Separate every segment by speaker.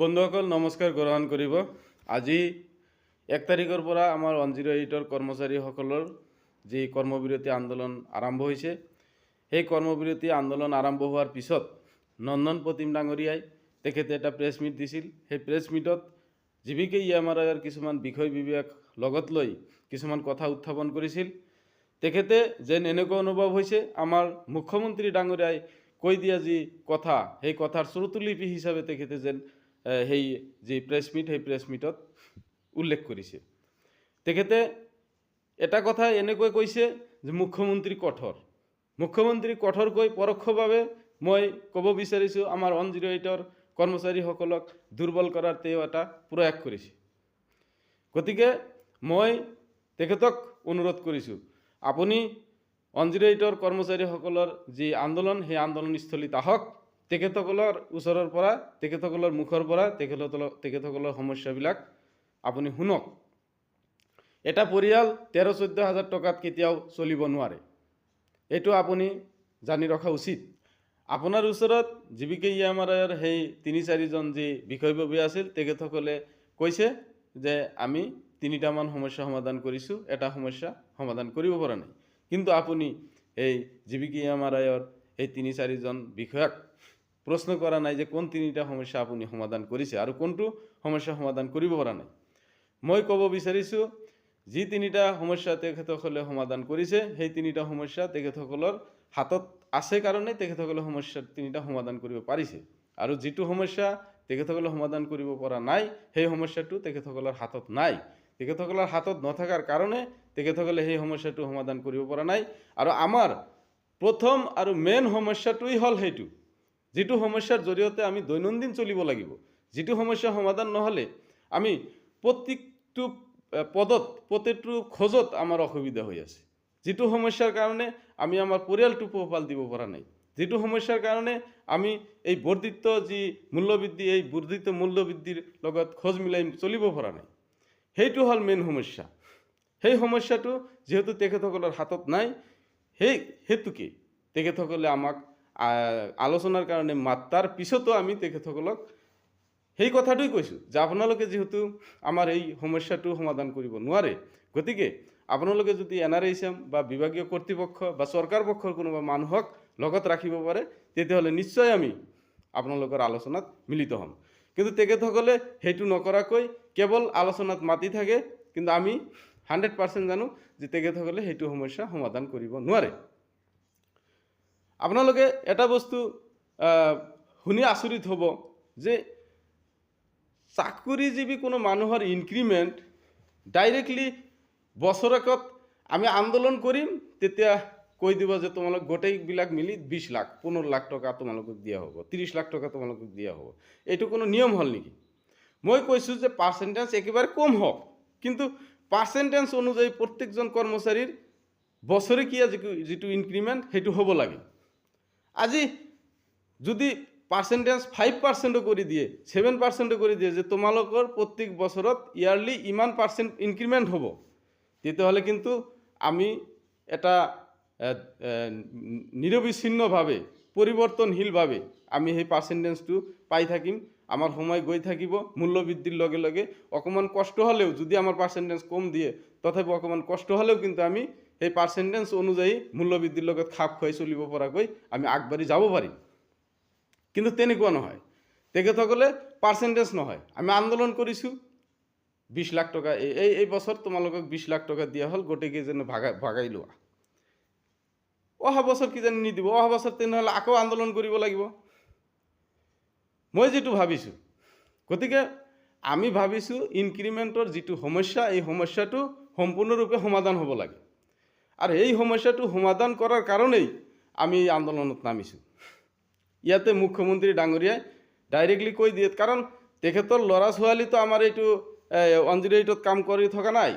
Speaker 1: বন্ধুসকল, নমস্কাৰ গ্ৰহণ কৰিব। আজি 1 তাৰিখৰ পৰা আমাৰ 108ৰ কৰ্মচাৰীসকলৰ যি কৰ্মবিৰতি আন্দোলন আৰম্ভ হৈছে, সেই কৰ্মবিৰতি আন্দোলন আৰম্ভ হোৱাৰ পিছত নন্দন প্ৰতিম ডাঙৰীয়াই তেখেতে এটা প্ৰেছ মিট দিছিল। সেই প্ৰেছ মিটত জিভিকে ইএমআৰআইৰ কিছুমান বিষয়ববীয়াক লগত লৈ কিছুমান কথা উত্থাপন কৰিছিল। তেখেতে যেন এনেকুৱা অনুভৱ হৈছে, আমাৰ মুখ্যমন্ত্ৰী ডাঙৰীয়াই কৈ দিয়া যি কথা, সেই কথাৰ শ্ৰুতলিপি হিচাপে তেখেতে যেন সেই যি প্ৰেছ মিট, সেই প্ৰেছ মিটত উল্লেখ কৰিছে। তেখেতে এটা কথা এনেকৈ কৈছে যে মুখ্যমন্ত্ৰী কঠোৰ। মুখ্যমন্ত্ৰী কঠোৰ কৈ পৰোক্ষভাৱে মই ক'ব বিচাৰিছোঁ, আমাৰ 108ৰ কৰ্মচাৰীসকলক দুৰ্বল কৰাৰ তেওঁ এটা প্ৰয়াস কৰিছে। গতিকে মই তেখেতক অনুৰোধ কৰিছোঁ, আপুনি 108ৰ কৰ্মচাৰীসকলৰ যি আন্দোলন, সেই আন্দোলনস্থলীত আহক। তেখেতসকলৰ ওচৰৰ পৰা, তেখেতসকলৰ মুখৰ পৰা তেখেতসকলৰ সমস্যাবিলাক আপুনি শুনক। এটা পৰিয়াল 13-14 হাজাৰ টকাত কেতিয়াও চলিব নোৱাৰে, এইটো আপুনি জানি ৰখা উচিত। আপোনাৰ ওচৰত জিভিকে ইএমআৰআইৰ সেই তিনি চাৰিজন যি বিষয়ববীয়া আছিল, তেখেতসকলে কৈছে যে আমি তিনিটামান সমস্যা সমাধান কৰিছোঁ, এটা সমস্যা সমাধান কৰিব পৰা নাই। কিন্তু আপুনি এই জিভিকে ইএমআৰআইৰ এই তিনি চাৰিজন বিষয়াক প্ৰশ্ন কৰা নাই যে কোন তিনিটা সমস্যা আপুনি সমাধান কৰিছে আৰু কোনটো সমস্যা সমাধান কৰিব পৰা নাই। মই ক'ব বিচাৰিছোঁ, যি তিনিটা সমস্যা তেখেতসকলে সমাধান কৰিছে, সেই তিনিটা সমস্যা তেখেতসকলৰ হাতত আছে কাৰণে তেখেতসকলে সমস্যা তিনিটা সমাধান কৰিব পাৰিছে আৰু যিটো সমস্যা তেখেতসকলে সমাধান কৰিব পৰা নাই, সেই সমস্যাটো তেখেতসকলৰ হাতত নাই। তেখেতসকলৰ হাতত নথকাৰ কাৰণে তেখেতসকলে সেই সমস্যাটো সমাধান কৰিব পৰা নাই। আৰু আমাৰ প্ৰথম আৰু মেইন সমস্যাটোৱেই হ'ল সেইটো, যিটো সমস্যাৰ জৰিয়তে আমি দৈনন্দিন চলিব লাগিব, যিটো সমস্যা সমাধান নহ'লে আমি প্ৰত্যেকটো পদত, প্ৰত্যেকটো খোজত আমাৰ অসুবিধা হৈ আছে, যিটো সমস্যাৰ কাৰণে আমি আমাৰ পৰিয়ালটো পোহপাল দিব পৰা নাই, যিটো সমস্যাৰ কাৰণে আমি এই বৰ্ধিত যি মূল্যবৃদ্ধি, এই বৰ্ধিত মূল্যবৃদ্ধিৰ লগত খোজ মিলাই চলিব পৰা নাই, সেইটো হ'ল মেইন সমস্যা। সেই সমস্যাটো যিহেতু তেখেতসকলৰ হাতত নাই, সেই হেতুকে তেখেতসকলে আমাক আলোচনাৰ কাৰণে মাতাৰ পিছতো আমি তেখেতসকলক সেই কথাটোৱে কৈছোঁ যে আপোনালোকে যিহেতু আমাৰ এই সমস্যাটো সমাধান কৰিব নোৱাৰে, গতিকে আপোনালোকে যদি এনআৰএইচএম বা বিভাগীয় কৰ্তৃপক্ষ বা চৰকাৰ পক্ষৰ কোনোবা মানুহক লগত ৰাখিব পাৰে, তেতিয়াহ'লে নিশ্চয় আমি আপোনালোকৰ আলোচনাত মিলিত হ'ম। কিন্তু তেখেতসকলে সেইটো নকৰাকৈ কেৱল আলোচনাত মাতি থাকে। কিন্তু আমি 100% জানো যে তেখেতসকলে সেইটো সমস্যা সমাধান কৰিব নোৱাৰে। আপোনালোকে এটা বস্তু শুনি আচৰিত হ'ব যে চাকৰিজীৱী কোনো মানুহৰ ইনক্ৰিমেণ্ট ডাইৰেক্টলি বছৰেকত আমি আন্দোলন কৰিম, তেতিয়া কৈ দিব যে তোমালোক গোটেইবিলাক মিলি 20 লাখ, 15 লাখ টকা তোমালোকক দিয়া হ'ব, 30 লাখ টকা তোমালোকক দিয়া হ'ব। এইটো কোনো নিয়ম হ'ল নেকি? মই কৈছোঁ যে পাৰ্চেণ্টেজ একেবাৰে কম হওক, কিন্তু পাৰ্চেণ্টেজ অনুযায়ী প্ৰত্যেকজন কৰ্মচাৰীৰ বছৰেকীয়া যিটো ইনক্ৰিমেণ্ট, সেইটো হ'ব লাগে। আজি যদি পাৰ্চেণ্টেজ 5%ও কৰি দিয়ে, 7%ও কৰি দিয়ে যে তোমালোকৰ প্ৰত্যেক বছৰত ইয়াৰলি ইমান পাৰ্চেণ্ট ইনক্ৰিমেণ্ট হ'ব, তেতিয়াহ'লে কিন্তু আমি এটা এ, এ, নিৰবিচ্ছিন্নভাৱে, পৰিৱৰ্তনশীলভাৱে আমি সেই পাৰ্চেণ্টেজটো পাই থাকিম। আমাৰ সময় গৈ থাকিব। মূল্যবৃদ্ধিৰ লগে লগে অকণমান কষ্ট হ'লেও, যদি আমাৰ পাৰ্চেণ্টেজ কম দিয়ে, তথাপি অকণমান কষ্ট হ'লেও কিন্তু আমি সেই পাৰ্চেণ্টেজ অনুযায়ী মূল্যবৃদ্ধিৰ লগত খাপ খুৱাই চলিব পৰাকৈ আমি আগবাঢ়ি যাব পাৰিম। কিন্তু তেনেকুৱা নহয়। তেখেতসকলে পাৰ্চেণ্টেজ নহয়, আমি আন্দোলন কৰিছোঁ, 20 লাখ টকা এই বছৰ তোমালোকক 20 লাখ টকা দিয়া হ'ল, গোটেইকেইজনে ভাগাই লোৱা। অহা বছৰ কিজানি নিদিব। অহা বছৰ তেনেহ'লে আকৌ আন্দোলন কৰিব লাগিব। মই যিটো ভাবিছোঁ, গতিকে আমি ভাবিছোঁ ইনক্ৰিমেণ্টৰ যিটো সমস্যা, এই সমস্যাটো সম্পূৰ্ণৰূপে সমাধান হ'ব লাগে আৰু এই সমস্যাটো সমাধান কৰাৰ কাৰণেই আমি এই আন্দোলনত নামিছোঁ। ইয়াতে মুখ্যমন্ত্ৰী ডাঙৰীয়াই ডাইৰেক্টলি কৈ দিয়ে, কাৰণ তেখেতৰ ল'ৰা ছোৱালীতো আমাৰ এইটো 108ত কাম কৰি থকা নাই,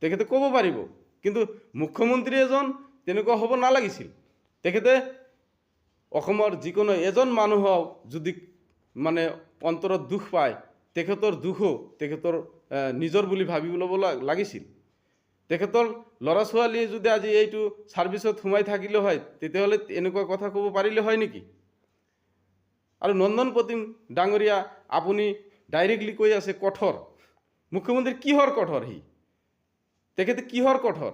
Speaker 1: তেখেতে ক'ব পাৰিব। কিন্তু মুখ্যমন্ত্ৰী এজন তেনেকুৱা হ'ব নালাগিছিল। তেখেতে অসমৰ যিকোনো এজন মানুহক যদি মানে অন্তৰত দুখ পায়, তেখেতৰ দুখো তেখেতৰ নিজৰ বুলি ভাবি ল'ব লাগিছিল। তেখেতৰ ল'ৰা ছোৱালীয়ে যদি আজি এইটো ছাৰ্ভিচত সোমাই থাকিলে হয়, তেতিয়াহ'লে এনেকুৱা কথা ক'ব পাৰিলে হয় নেকি? আৰু নন্দন প্ৰতিম ডাঙৰীয়া, আপুনি ডাইৰেক্টলি কৈ আছে কঠোৰ। মুখ্যমন্ত্ৰী কিহৰ কঠোৰ? সি তেখেতে কিহৰ কঠোৰ?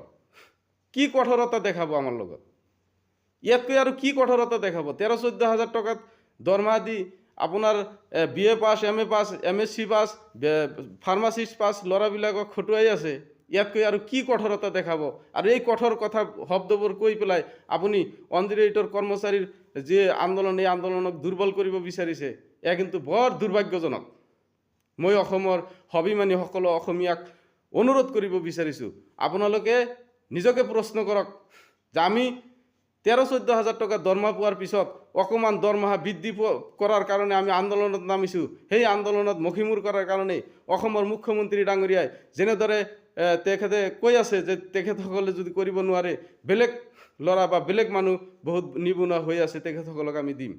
Speaker 1: কি কঠোৰতা দেখাব আমাৰ লগত? ইয়াতকৈ আৰু কি কঠোৰতা দেখাব? 13-14 হাজাৰ টকাত দৰমহা দি আপোনাৰ B A pass, M A pass, M Sc pass, pharmacist pass ল'ৰাবিলাকক খটুৱাই আছে। ইয়াতকৈ আৰু কি কঠোৰতা দেখাব? আৰু এই কঠোৰ কথা শব্দবোৰ কৈ পেলাই আপুনি 108ৰ কৰ্মচাৰীৰ যি আন্দোলন, এই আন্দোলনক দুৰ্বল কৰিব বিচাৰিছে, এয়া কিন্তু বৰ দুৰ্ভাগ্যজনক। মই অসমৰ স্বাভিমানী সকলো অসমীয়াক অনুৰোধ কৰিব বিচাৰিছোঁ, আপোনালোকে নিজকে প্ৰশ্ন কৰক যে আমি 13-14 হাজাৰ টকা দৰমহা পোৱাৰ পিছত অকণমান দৰমহা বৃদ্ধি কৰাৰ কাৰণে আমি আন্দোলনত নামিছোঁ। সেই আন্দোলনত মষিমূৰ কৰাৰ কাৰণে অসমৰ মুখ্যমন্ত্ৰী ডাঙৰীয়াই যেনেদৰে তেখেতে কৈ আছে যে তেখেতসকলে যদি কৰিব নোৱাৰে, বেলেগ ল'ৰা বা বেলেগ মানুহ বহুত নিবনুৱা হৈ আছে, তেখেতসকলক আমি দিম।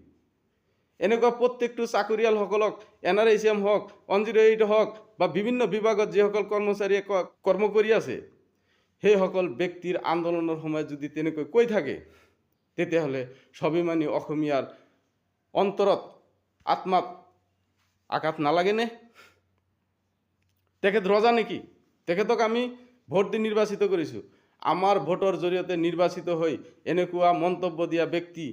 Speaker 1: এনেকুৱা প্ৰত্যেকটো চাকৰিয়ালসকলক, এনআৰএইচএম হওক, 108 হওক বা বিভিন্ন বিভাগত যিসকল কৰ্মচাৰীয়ে কৰ্ম কৰি আছে, সেইসকল ব্যক্তিৰ আন্দোলনৰ সময়ত যদি তেনেকৈ কৈ থাকে, তেতিয়াহ'লে স্বাভিমানী অসমীয়াৰ অন্তৰত, আত্মাত আঘাত নালাগেনে? তেখেত ৰজা নেকি? তেখেতক আমি ভোট দি নিৰ্বাচিত কৰিছোঁ। আমাৰ ভোটৰ জৰিয়তে নিৰ্বাচিত হৈ এনেকুৱা মন্তব্য দিয়া ব্যক্তি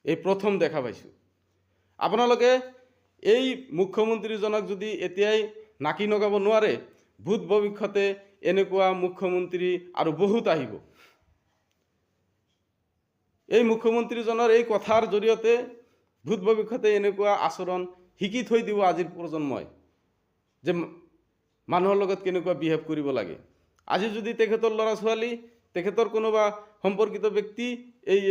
Speaker 1: এই প্ৰথম দেখা পাইছোঁ। আপোনালোকে এই মুখ্যমন্ত্ৰীজনক যদি এতিয়াই নাকি লগাব নোৱাৰে, ভূত ভৱিষ্যতে এনেকুৱা মুখ্যমন্ত্ৰী আৰু বহুত আহিব। এই মুখ্যমন্ত্ৰীজনৰ এই কথাৰ জৰিয়তে ভূত ভৱিষ্যতে এনেকুৱা আচৰণ শিকি থৈ দিব আজিৰ প্ৰজন্মই যে মানুহৰ লগত কেনেকুৱা বিহেভ কৰিব লাগে। আজি যদি তেখেতৰ ল'ৰা ছোৱালী, তেখেতৰ কোনোবা সম্পৰ্কিত ব্যক্তি এই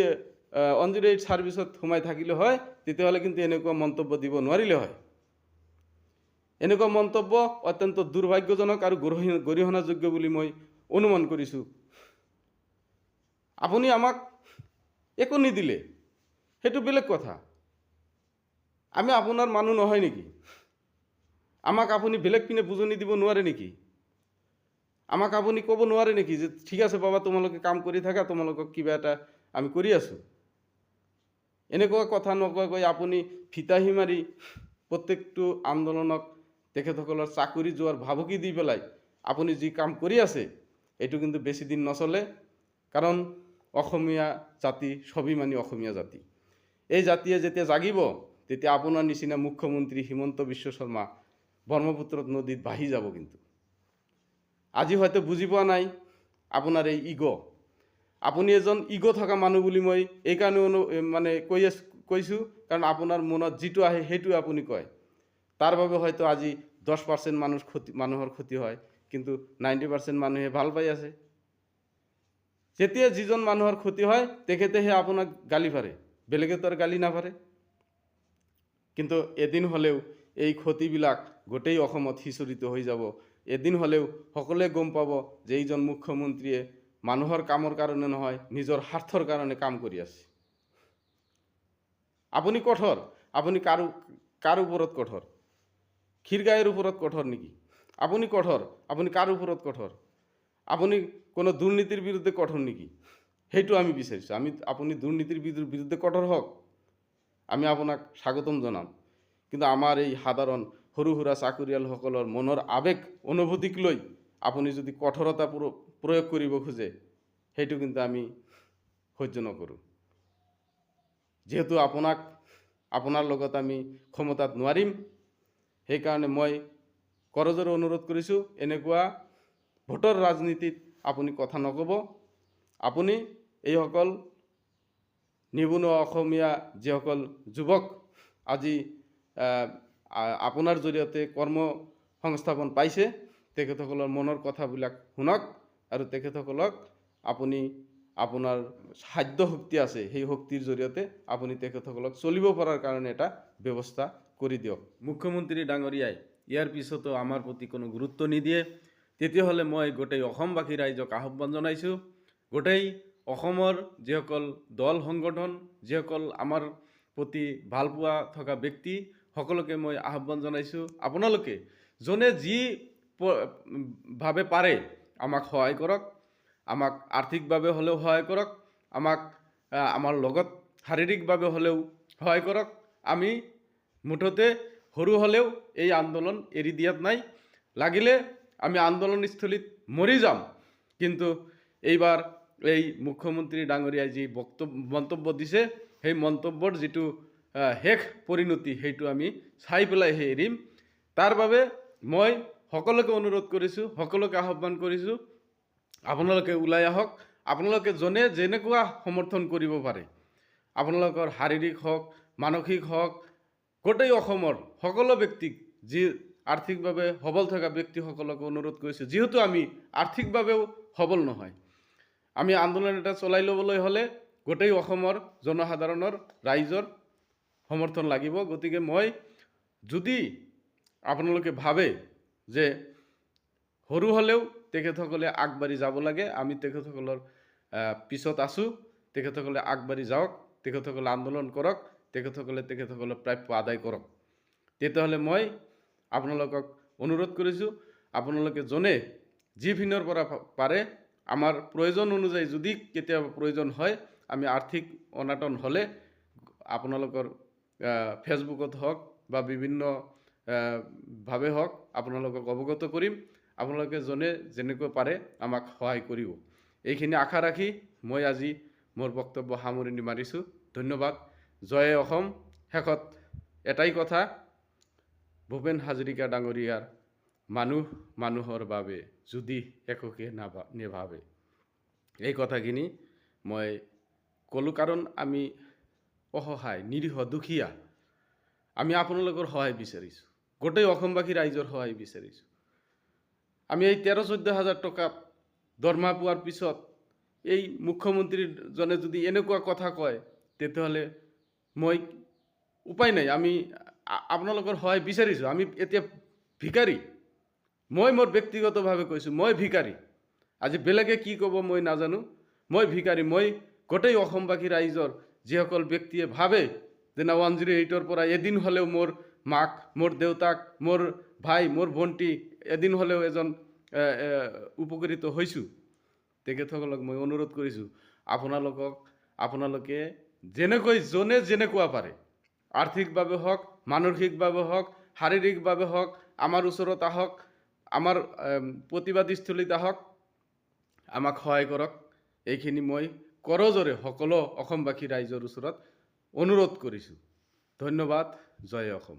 Speaker 1: 108 ছাৰ্ভিচত সোমাই থাকিলে হয়, তেতিয়াহ'লে কিন্তু এনেকুৱা মন্তব্য দিব নোৱাৰিলে হয়। এনেকুৱা মন্তব্য অত্যন্ত দুৰ্ভাগ্যজনক আৰু গৰিহণাযোগ্য বুলি মই অনুমান কৰিছোঁ। আপুনি আমাক একো নিদিলে সেইটো বেলেগ কথা, আমি আপোনাৰ মানুহ নহয় নেকি? আমাক আপুনি বেলেগ পিনে বুজনি দিব নোৱাৰে নেকি? আমাক আপুনি ক'ব নোৱাৰে নেকি যে ঠিক আছে বাবা, তোমালোকে কাম কৰি থাকা, তোমালোকক কিবা এটা আমি কৰি আছোঁ? এনেকুৱা কথা নকোৱাকৈ আপুনি ফিতাহি মাৰি প্ৰত্যেকটো আন্দোলনক তেখেতসকলৰ চাকৰি যোৱাৰ ভাবুকি দি পেলাই আপুনি যি কাম কৰি আছে, এইটো কিন্তু বেছি দিন নচলে। কাৰণ অসমীয়া জাতি স্বাভিমানী অসমীয়া জাতি, এই জাতিয়ে যেতিয়া জাগিব তেতিয়া আপোনাৰ নিচিনা মুখ্যমন্ত্ৰী হিমন্ত বিশ্ব শৰ্মা ব্ৰহ্মপুত্ৰ নদীত ভাহি যাব। কিন্তু আজি হয়তো বুজি পোৱা নাই আপোনাৰ এই ইগ'। আপুনি এজন ইগ' থকা মানুহ বুলি মই এইকাৰণে মানে কৈছোঁ, কাৰণ আপোনাৰ মনত যিটো আহে সেইটো আপুনি কয়। তাৰ বাবে হয়তো আজি 10% মানুহৰ ক্ষতি হয়, কিন্তু 90% মানুহে ভাল পাই আছে। যেতিয়া যিজন মানুহৰ ক্ষতি হয় তেখেতেহে আপোনাক গালি পাৰে, বেলেগে তো আৰু গালি নাপাৰে। কিন্তু এদিন হ'লেও এই ক্ষতিবিলাক গোটেই অসমত সিঁচৰিত হৈ যাব। এদিন হ'লেও সকলোৱে গম পাব যে এইজন মুখ্যমন্ত্ৰীয়ে মানুহৰ কামৰ কাৰণে নহয়, নিজৰ স্বাৰ্থৰ কাৰণে কাম কৰি আছে। আপুনি কঠোৰ, আপুনি কাৰ ওপৰত কঠোৰ? ক্ষীৰ গাইৰ ওপৰত কঠোৰ নেকি? আপুনি কঠোৰ, আপুনি কাৰ ওপৰত কঠোৰ? আপুনি কোনো দুৰ্নীতিৰ বিৰুদ্ধে কঠোৰ নেকি? সেইটো আমি বিচাৰিছোঁ। আপুনি দুৰ্নীতিৰ বিৰুদ্ধে কঠোৰ হওক, আমি আপোনাক স্বাগতম জনাম। কিন্তু আমাৰ এই সাধাৰণ সৰু সুৰা চাকৰিয়ালসকলৰ মনৰ আৱেগ অনুভূতিক লৈ আপুনি যদি কঠোৰতা প্ৰয়োগ কৰিব খোজে, সেইটো কিন্তু আমি সহ্য নকৰোঁ। যিহেতু আপোনাৰ লগত আমি ক্ষমতাত নোৱাৰিম, সেইকাৰণে মই কৰজোৰে অনুৰোধ কৰিছোঁ, এনেকুৱা ভোটৰ ৰাজনীতিত আপুনি কথা নক'ব। আপুনি এইসকল নিবনুৱা অসমীয়া যিসকল যুৱক আজি আপোনাৰ জৰিয়তে কৰ্ম সংস্থাপন পাইছে, তেখেতসকলৰ মনৰ কথাবিলাক শুনক আৰু তেখেতসকলক আপুনি আপোনাৰ সাধ্য শক্তি আছে, সেই শক্তিৰ জৰিয়তে আপুনি তেখেতসকলক চলিব পৰাৰ কাৰণে এটা ব্যৱস্থা কৰি দিয়ক। মুখ্যমন্ত্ৰী ডাঙৰীয়াই ইয়াৰ পিছতো আমাৰ প্ৰতি কোনো গুৰুত্ব নিদিয়ে, তেতিয়াহ'লে মই গোটেই অসমবাসী ৰাইজক আহ্বান জনাইছোঁ, গোটেই অসমৰ যিসকল দল সংগঠন, যিসকল আমাৰ প্ৰতি ভালপোৱা থকা ব্যক্তি, সকলোকে মই আহ্বান জনাইছোঁ, আপোনালোকে যোনে যি ভাৱে পাৰে আমাক সহায় কৰক, আমাক আৰ্থিকভাৱে হ'লেও সহায় কৰক, আমাক আমাৰ লগত শাৰীৰিকভাৱে হ'লেও সহায় কৰক। আমি মুঠতে সৰু হ'লেও এই আন্দোলন এৰি দিয়াত নাই। লাগিলে আমি আন্দোলনস্থলীত মৰি যাম, কিন্তু এইবাৰ এই মুখ্যমন্ত্ৰী ডাঙৰীয়াই যি বক্তব্য মন্তব্য দিছে, সেই মন্তব্যৰ যিটো শেষ পৰিণতি সেইটো আমি চাই পেলাইহে এৰিম। তাৰ বাবে মই সকলোকে অনুৰোধ কৰিছোঁ, সকলোকে আহ্বান কৰিছোঁ, আপোনালোকে ওলাই আহক। আপোনালোকে যোনে যেনেকুৱা সমৰ্থন কৰিব পাৰে, আপোনালোকৰ শাৰীৰিক হওক, মানসিক হওক, গোটেই অসমৰ সকলো ব্যক্তিক, যি আৰ্থিকভাৱে সবল থকা ব্যক্তিসকলক অনুৰোধ কৰিছোঁ। যিহেতু আমি আৰ্থিকভাৱেও সবল নহয়, আমি আন্দোলন এটা চলাই ল'বলৈ হ'লে গোটেই অসমৰ জনসাধাৰণৰ ৰাইজৰ সমৰ্থন লাগিব। গতিকে মই যদি আপোনালোকে ভাবে যে সৰু হ'লেও তেখেতসকলে আগবাঢ়ি যাব লাগে, আমি তেখেতসকলৰ পিছত আছোঁ। তেখেতসকলে আগবাঢ়ি যাওক, তেখেতসকলে আন্দোলন কৰক, তেখেতসকলে তেখেতসকলৰ প্ৰাপ্য আদায় কৰক, তেতিয়াহ'লে মই আপোনালোকক অনুৰোধ কৰিছোঁ, আপোনালোকে যোনে যি ভিনৰ পৰা পাৰে, আমাৰ প্ৰয়োজন অনুযায়ী যদি কেতিয়াবা প্ৰয়োজন হয়, আমি আৰ্থিক অনাটন হ'লে আপোনালোকৰ ফেচবুকত হওক বা বিভিন্ন ভাৱে হওক আপোনালোকক অৱগত কৰিম। আপোনালোকে যোনে যেনেকৈ পাৰে আমাক সহায় কৰিব। এইখিনি আশা ৰাখি মই আজি মোৰ বক্তব্য সামৰণি মাৰিছোঁ। ধন্যবাদ। জয় অসম। শেষত এটাই কথা, ভূপেন হাজৰিকা ডাঙৰীয়াৰ মানুহ মানুহৰ বাবে যদি একোকে নেভাবে, এই কথাখিনি মই ক'লোঁ কাৰণ আমি অসহায়, নিৰীহ, দুখীয়া। আমি আপোনালোকৰ সহায় বিচাৰিছোঁ, গোটেই অসমবাসী ৰাইজৰ সহায় বিচাৰিছোঁ। আমি এই 13-14 হাজাৰ টকা দৰমহা পোৱাৰ পিছত এই মুখ্যমন্ত্ৰীজনে যদি এনেকুৱা কথা কয়, তেতিয়াহ'লে মই উপায় নাই। আমি আপোনালোকৰ সহায় বিচাৰিছোঁ। আমি এতিয়া ভিকাৰী। মই মোৰ ব্যক্তিগতভাৱে কৈছোঁ, মই ভিকাৰী। আজি বেলেগে কি ক'ব মই নাজানো, মই ভিকাৰী। মই গোটেই অসমবাসী ৰাইজৰ যিসকল ব্যক্তিয়ে ভাবে যে না 108ৰ পৰা এদিন হ'লেও মোৰ মাক, মোৰ দেউতাক, মোৰ ভাই, মোৰ ভণ্টি এদিন হ'লেও এজন উপকৃত হৈছোঁ, তেখেতসকলক মই অনুৰোধ কৰিছোঁ, আপোনালোকে যেনেকৈ যোনে যেনেকুৱা পাৰে, আৰ্থিকভাৱে হওক, মানসিকভাৱে হওক, শাৰীৰিকভাৱে হওক, আমাৰ ওচৰত আহক, আমাৰ প্ৰতিবাদীস্থলীত আহক, আমাক সহায় কৰক। এইখিনি মই কৰজোৰে সকলো অসমবাসী ৰাইজৰ ওচৰত অনুৰোধ কৰিছোঁ। ধন্যবাদ। জয় অসম।